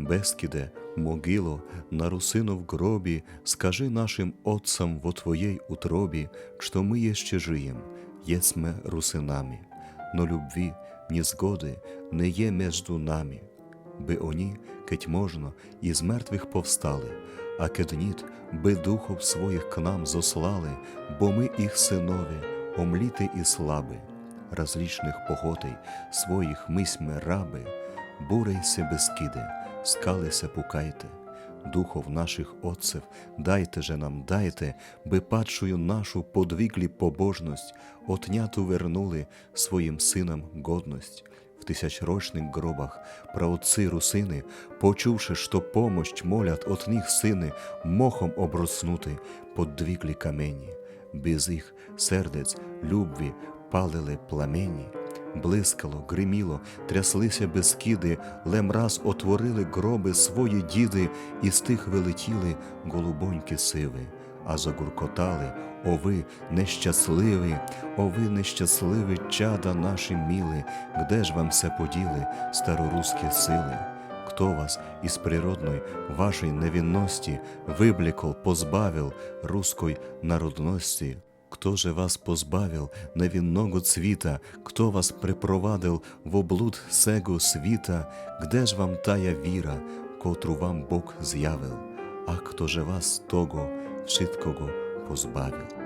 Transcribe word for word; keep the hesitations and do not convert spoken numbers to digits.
Бескиде, могило, на русинов гробі, скажи нашим отцам во твоєй утробі, што мы єще жиєм, єсме русинами, но любви, ни згоды не є между нами. Бы они, кедь можна, из мертвых повстали, а кедь нит, бы духов своїх к нам зослали, бо мы їх сынове, омліты и слабы. Различных похотей своїх мы сьме рабы, бурейся, Бескиде, скалися, пукайте. Духов наших отцев дайте же нам, дайте, бы падшую нашу подвиглі побожность отняту вернули своїм сынам годность. В тисячрочных гробах праотцы русины, почувши, што помощь молят от них сыны, мохом оброснуты, подвиглі камені. Без їх сердець любви палили пламені. Блискало, гриміло, тряслися Бескиды, лем раз отворили гробы свої діды, и з тых вылетіли голубоньки сивы. А загуркотали: о вы нещасливі, о вы нещасливі чада наші мілі, где ж вам ся поділи старорускі силы? Кто вас из природной вашей невинности выблікол, позбавил руской народности? Кто же вас позбавил невинного цвіта? Кто вас припровадил во блуд сего світа? Где ж вам тая віра, котру вам Бог зявил? А кто же вас того вшыткого позбавил?